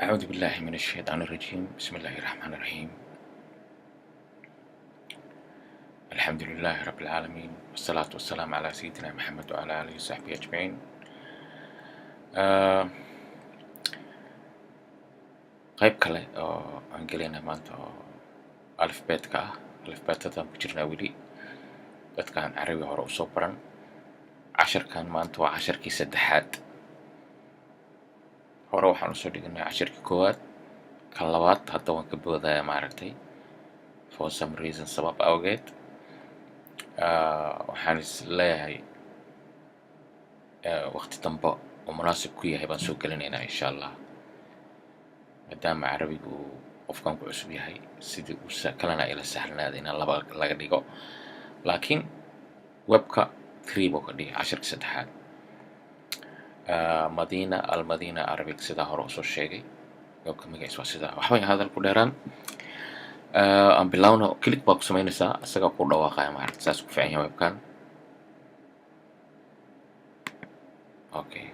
أعوذ بالله من الشيطان الرجيم. بسم الله الرحمن الرحيم. الحمد لله رب العالمين، والصلاة والسلام على سيدنا محمد وعلى آله وصحبه أجمعين. Qayb kale oo aan gelayna maanta oo alifbeetka ah, alifbeetadaan ku jirnaa weli. Dadkaan Carabi hore usoo baran, casharkan maanta waa casharkii saddexaad. Hore waxaan usoo dhiganay casharkii koowaad, kan labaad hadda waan ka boodaya, maaragtay, for some reason, sabab awgeed. Waxaan is leeyahay waqti dambe oo munaasib ku yahay baan soo gelinaynaa, insha Allah, maadaama Carabigu uu qofkan ku cusub yahay, sidii uu kalena ila sahlanaada inaan laba laga dhigo, laakiin webka three buu ka dhigay, casharka saddexaad. Madina, Almadina Arabic, sidaa hore usoo sheegay, webka magaciis waa sidaa. Waxbay hadal ku dheeraan, aan bilowno. Click baa ku samaynaysaa, isagaa ku dhawaaqaya, maaragta, saas ku fiican yahay webkan. Okay,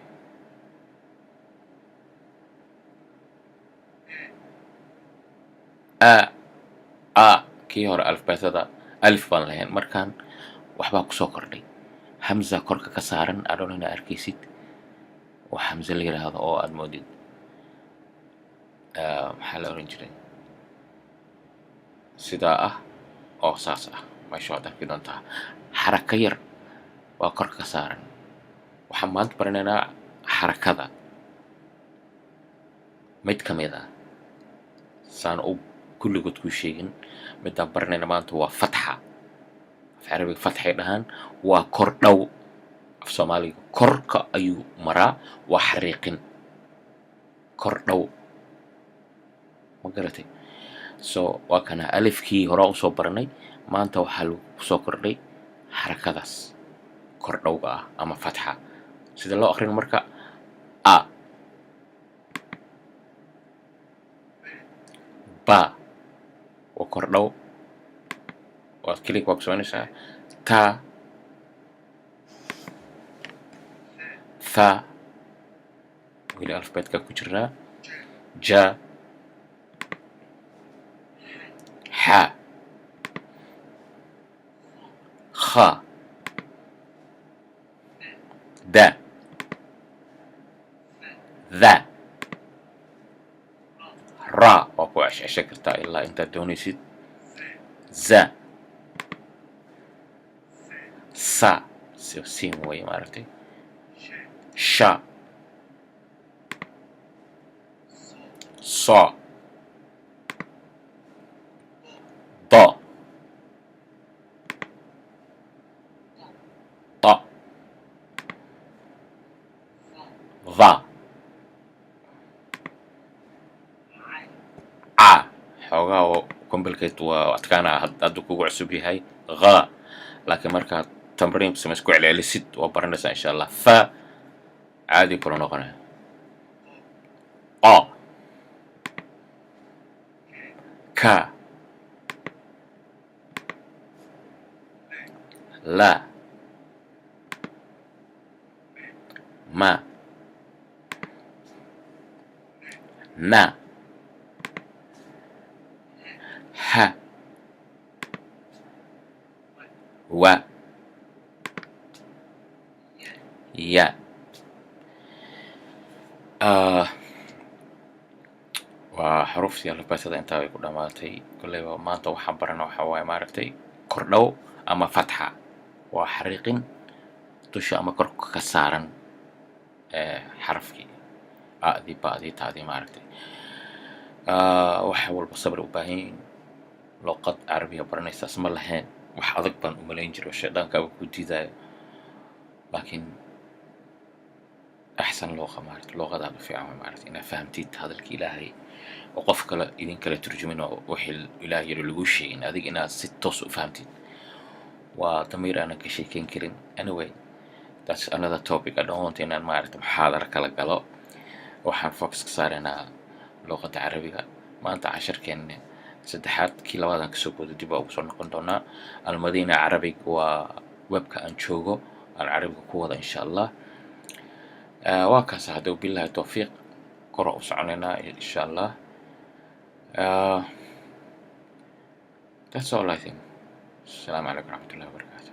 a a kii hore alifbeetada alif baan lahayn, markaan waxbaa kusoo kordhay, hamza korka ka saaran. Adhoon inaa arkaysid wax hamze la yiraahdo oo aad moodid, maxaa la oran jiray, sidaa ah oo saas ah. Meesha waad arki doontaa xarako yar waa korka ka saaran. Waxaan maanta baranaynaa xarakada mid ka mid ah, saan u kulligood kuu sheegin. Midaan baranayna maanta waa fatxa. Af Carabiga fatxay dhahaan, waa kor dhow. Af Soomaaliga korka ayuu maraa, waa xariiqin kor dhow, ma garatay? So waa kana alifkii horaa usoo baranay. Maanta waxaa lagu kusoo kordhay xarakadaas kor dhowga ah ama fatxa. Sida loo akhrino marka: a, ba, waa kor dhow, waad click waa ku samaynaysaa. Ta, tha, weli alfabeetka ku jirnaa. Ja, xa, kha, da, tha, ra, waa ku ceshceshan kartaa ilaa intaad doonaysid. Za, sa, siin way, maaragtay. Sha, so, do, ta, tha, ca. Xoogaa oo complicate waa adkaanaa hadduu kugu cusub yahay ha, laakiin markaad tamriin ku samays, ku celcelisid, waa baranaysaa, insha Allah. Fa caadi kula noqonaya. Qa, ka, la, ma, na, ha, wa, ya. Waa xaruftii alifbeetada, intaa way ku dhamaatay. Kolleyba maanta waxaan barana waxaa waaye, maaragtay, kordhow ama fatxa, waa xariiqin dusha ama korka ka saaran xarafkii a'dii, ba'dii, ta'dii, maaragtay. Wax walba sabri u baahan yihiin. Luqad Carabiya baranaysa isma lahayn wax adag baan u malayn jiray oo shaydaankaaba ku diidayo, laakiin axsan luqa, maaragtay, luqadaada fiican waa, maaragtay, inaad fahamtid hadalka Ilaahay oo qof kale idin kala turjumin, oo wixii Ilaah yiri lagu sheegin, adiga inaad si toos u fahamtid, waa damiir aanan ka sheekeyn karin. Anyway, that's another topic. I don't want inaan, maaragtay, muxaadaro kala galo. Waxaan focus ka saaraynaa luqadda Carabiga maanta, casharkeena saddexaad. Kii labaadaan kasoo boodo, dib baa ugu soo noqon doonaa. Almadina Arabic waa webka aan joogo, aan Carabiga ku wada, insha Allah. Waa kaas hadda. Billahi towfiiq. Kor u soconaynaa, insha Allah. That's all, I think. Asalaamu calaykum waraxmatullahi wabarakaatu.